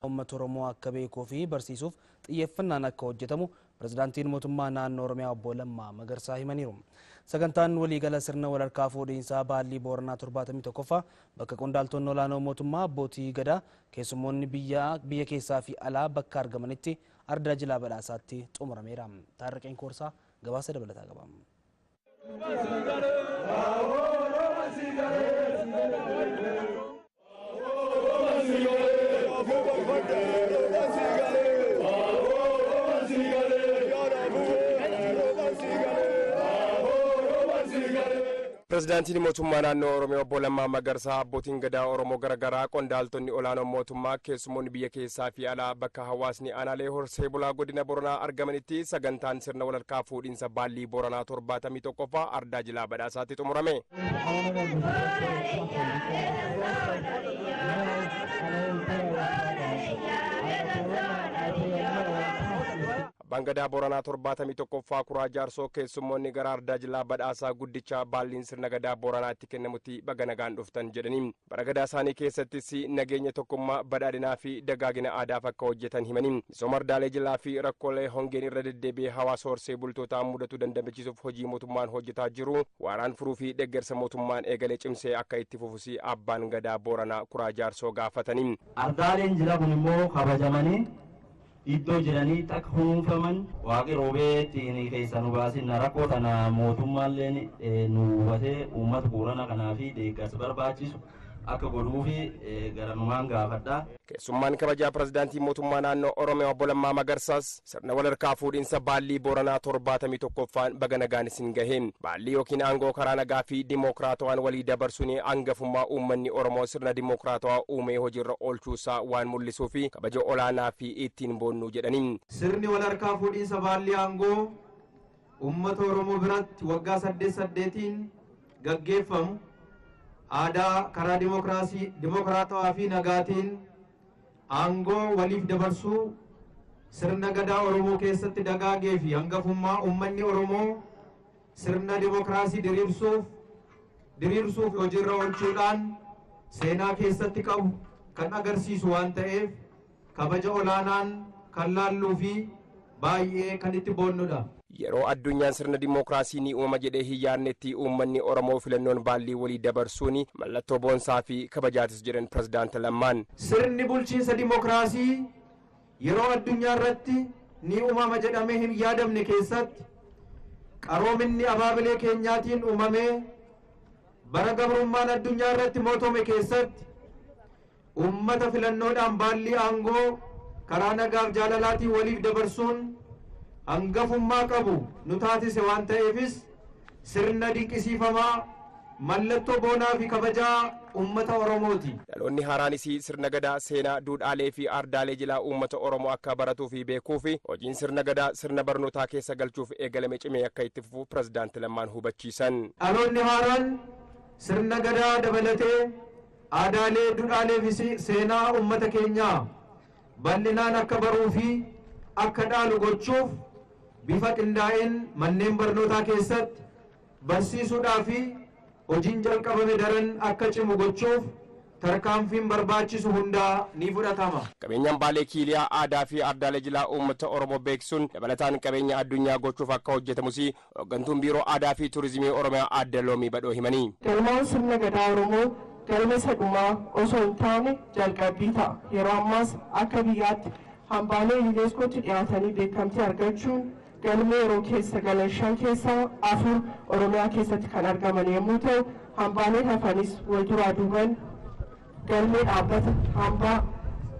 Uummata Oromoo akka beekuu fi barsiisuuf xiyyeeffannaan akka hojjetamu pirezidaantiin mootummaa naannoo Oromiyaa obbo Lammaa Magarsaa himaniiru. Sagantaan waliigala sirna walharkaa fuudhiinsaa baallii Booranaa 71ffaa bakka qondaaltonni olaanoo mootummaa, abbootii gadaa, keessummoonni biyya keessaa fi alaa bakka argamanitti ardaa jilaa badhaasaatti xumurameera. Taarriqeen Koorsaa gabaasa dabalataa qaba. Pirezidaantiin mootummaa naannoo Oromiyaa obbo Lammaa Magarsaa, abbootiin gadaa Oromoo garaagaraa, qondaaltonni olaanoo mootummaa, keessummoonni biyya keessaa fi alaa bakka hawaasni aanaalee horsee bulaa godina Boranaa argamanitti sagantaan sirna walharkaa fuudhiinsa baallii Boranaa 71ffaa ardaa jilaa badhaasaatti xumurame. Abbaan gadaa Boranaa 71ffaa Kuraa Jaarsoo keessummoonni gara ardaa jilaa badhaasaa guddicha baalliin sirna gadaa Boranaatti kennamutti baga nagaan dhuftan jedhanii, bara gadaa isaanii keessattis nageenya, tokkummaa, badhaadhinaa fi dagaagina aadaaf akka hojjetan himanii, misooma ardaalee jilaa fi rakkoolee hongeen irra deddeebi'ee hawaasa horsee bultootaa mudatu dandamachiisuuf hojii mootummaan hojjetaa jiru waaraan furuu fi deeggarsa mootummaan eegalee cimsee akka itti fufus abbaan gadaa Boranaa Kuraa Jaarsoo gaafatanii. Ardaaleen jila kun immoo kabajamanii iddoo jiranii akka kunuunfaman, waaqi roobee ittiin keessa nu baasin, rakkoo tana mootummaallee nu hubatee uummata Boorana kanaa fi deeggarsa barbaachisu akka godhuufi garanumaan gaafadha. Keessummaan kabajaa pirezidaantii mootummaa naannoo Oromiyaa obbo Lammaa Magarsaas sirna walharkaa fuudhiinsa baallii Booranaa 71ffaan baga nagaan isin gahe. Baallii yookiin aangoo karaa nagaa fi dimookiraatawaan walii dabarsuun hangafummaa uummanni Oromoo sirna dimookiraatawaa uumee hojiirra oolchuusaa waan mul'isuu fi kabaja olaanaa fi ittiin boonnu jedhanii. Sirni walharkaa fuudhiinsa baallii aangoo uummata Oromoo biratti waggaa 8 8iin gaggeeffamu aadaa karaa dimookiraasii dimookiraatawaa fi nagaatiin aangoo waliif dabarsuu sirna gadaa Oromoo keessatti dagaagee fi hangafummaa uummanni Oromoo sirna dimookiraasii diriirsuuf hojiirra oolchuudhaan seenaa keessatti qabu kan agarsiisu waan ta'eef kabaja olaanaan kan laalluu fi baay'ee kan itti boonnudha. Yeroo addunyaan sirna dimookiraasii ni uumama jedhee hin yaadnetti uummanni Oromoo filannoon baallii walii dabarsuun mallattoo boonsaa fi kabajaatis jedhan pirezidaant Lammaan. Sirni bulchiinsa dimookiraasii yeroo addunyaa irratti ni uumama jedhamee hin yaadamne keessatti qaroominni abaabilee keenyaatiin uumamee bara gabrummaan addunyaa irratti mootome keessatti uummata filannoodhaan baallii aangoo karaa nagaaf jaalalaatiin waliif dabarsuun hangafummaa qabu nu taasise waan ta'eefis sirna dinqisiifamaa mallattoo boonaa fi kabajaa uummata Oromooti. Dhaloonni haaraanis sirna gadaa, seenaa, duudhaalee fi ardaalee jilaa uummata Oromoo akka baratuu fi beekuu fi hojiin sirna gadaa sirna barnootaa keessa galchuuf eegalame cimee akka itti fufu pirezidaanti Lammaan hubachiisan. Dhaloonni haaraan sirna gadaa dabalatee aadaalee, duudhaalee fi seenaa uummata keenyaa bal'inaan akka baruu fi akka dhaalu gochuuf bifa qindaa'een manneen barnootaa keessatti barsiisuudhaa fi hojiin jalqabame daran akka cimu gochuuf tarkaanfiin barbaachisu hundaa ni fudhatama. Qabeenyaan Baalee Kiiliyaa aadaa fi ardaalee jilaa uummata Oromoo beeksisuun dabalataan qabeenya addunyaa gochuuf akka hojjetamus hooggantuun biiroo aadaa fi turizimii Oromiyaa aadde Loomii Badhoo himanii. Galmaan sirna gadaa Oromoo galma isa dhumaa osoo hin taane jalqabbii ta'a. Yeroo ammaas akka biyyaatti hambaalee yuuneeskootti dhiyaatanii beekamtii argachuun galmee yeroo keessa galan 5 keessaa 4 Oromiyaa keessatti kan argaman yommuu ta'u, hambaaleen hafanis wal duraa duuban galmee dhaabbata hambaa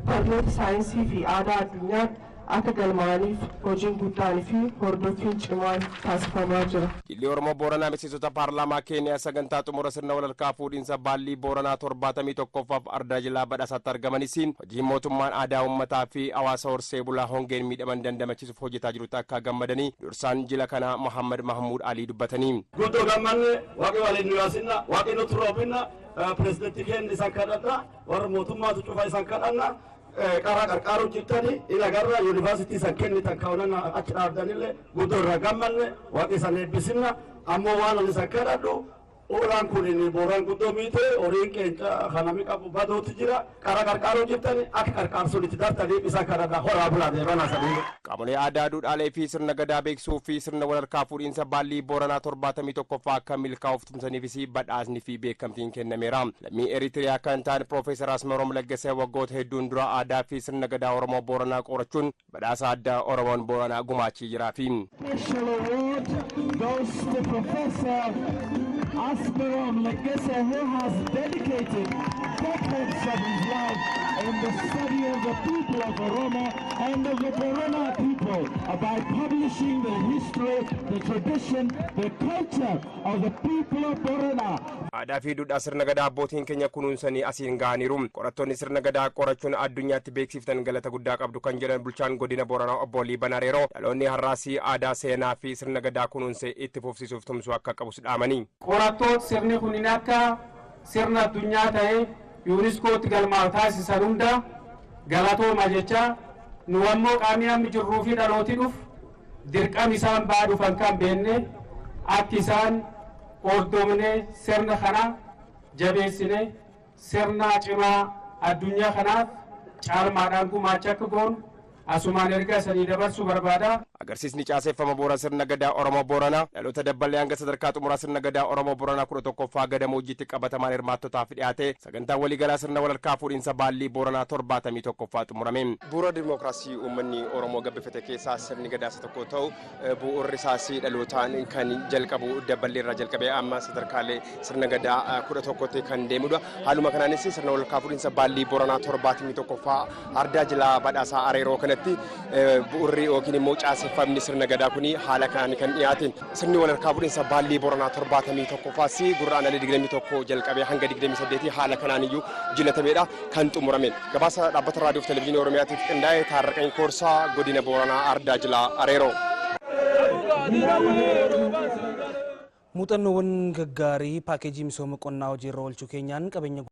barnoota saayinsii fi aadaa addunyaatti akka galmaa'aniif hojiin guddaan fi hordoffiin cimaan taasifamaa jira. Jilli Oromoo Booranaa miseensota paarlaamaa Keeniyaa sagantaa xumura sirna walharkaa fuudhiinsa baallii Booranaa 71ffaaf ardaa jilaa badhaasaatti argamanis hojii mootummaan aadaa uummataa fi hawaasa horsee bulaa hongeen miidhaman dandamachiisuuf hojjetaa jirutti akka gammadanii dursaan jila kanaa Muhammad Mahmuud Alii dubbatanii. Guddoo gammanne, waaqi waliin nu yaasinna, waaqi nutti roobinna, pirezidantii keenya isaan kadhadha, warra mootummaatu cufa isaan kadhanna, qara qarqaaru jirtani ila garra yuunivarsiitii san kennitan kaawwanna achi dhaabdanillee guddoo irraa gammanne, waaqi isan eebbisinna. Ammoo waan ani isan kadhadhu Oolaan kun Booraan guddoo miite horiin keenya kanami qabu badootu jira qara qarqaaruu jirtani akka qarqaarsuun itti dartaniif isa kanarra horaa bulaa deemanaa sadii. Qaamolee aadaa, duudhaalee fi sirna gadaa beeksisuu fi sirna walharkaa fuudhiinsa baallii Booranaa 71ffaa akka milkaa'uuf tumsaniifis badhaasni fi beekamtiin kennameera. Lammii Eritiriyaa kan ta'an Piroofeesar Asmaroom Laggasee waggoota hedduun dura aadaa fi sirna gadaa Oromoo Booranaa qorachuun badhaasa addaa Oromoon Booranaa gumaachii jiraafi. Special award goes to Professor Asmarom Legesse, who has dedicated decades of his life in the study of the people of Oromo and of the Borana people by publishing the history, the tradition, the culture of the people of Borana. Aadaa fi duudhaa sirna gadaa abbootiin keenya kunuunsanii asiin ga'aniiru. Qorattoonni sirna gadaa qorachuun addunyaatti beeksiftan galata guddaa qabdu kan jedhan bulchaan godina Booranaa obbo Liiban Areeroo, dhaloonni har'aasii aadaa, seenaa fi sirna gadaa kunuunsee itti fufsiisuuf tumsuu akka qabus dhaamanii. Qorattoota sirni kun akka sirna addunyaa ta'ee yuuniskootti galmaa'u taasisan hunda galatooma jecha, nu ammoo qaamni amma jirruu fi dhalooti dhufu dirqama isaan ba'aa dhufan kan beenne akka isaan hordofnee sirna kana jabeessine sirna cimaa addunyaa kanaaf caalmaadhaan gumaacha akka goonu asumaan ergaa sanii dabarsuu barbaada. Agarsiisni caaseeffama bu'uura sirna gadaa Oromoo Booranaa dhaloota dabballee hanga sadarkaa xumuraa sirna gadaa Oromoo Booranaa 11ffaa gadamoojiitti qabatamaan hirmaattotaaf dhiyaate sagantaan waliigalaa sirna walharkaa fuudhiinsa baallii Booranaa 71ffaa xumurame. Bu'uura dimookiraasii uummanni Oromoo gabbifate keessaa sirni gadaa isa tokko ta'u, bu'uurri isaas dhalootaan kan jalqabu dabballee irraa jalqabee amma sadarkaalee sirna gadaa 11tti kan deemudha. Haaluma kanaanis sirna walharkaa fuudhiinsa baallii Booranaa 71ffaa ardaa jilaa badhaasaa Areeroo kanatti bu'uurri yookiin immoo caaseffamni sirna gadaa kun haala kanaan kan dhiyaate. Sirni walharkaa fuudhiinsa baallii Booranaa 71ffaas Gurraandhala 21 jalqabee hanga 28 haala kanaan iyyuu jilatameedha kan xumurame. Gabaasa dhaabbata raadiyoo fi televezyiinii Oromiyaatiif qindaa'e, Taarraqany Koorsaa, godina Booranaa, ardaa jilaa Areeroo. Muuxannoowwan gaggaarii paakeejii misooma qonnaa hojiirra oolchuu keenyaan qabeenya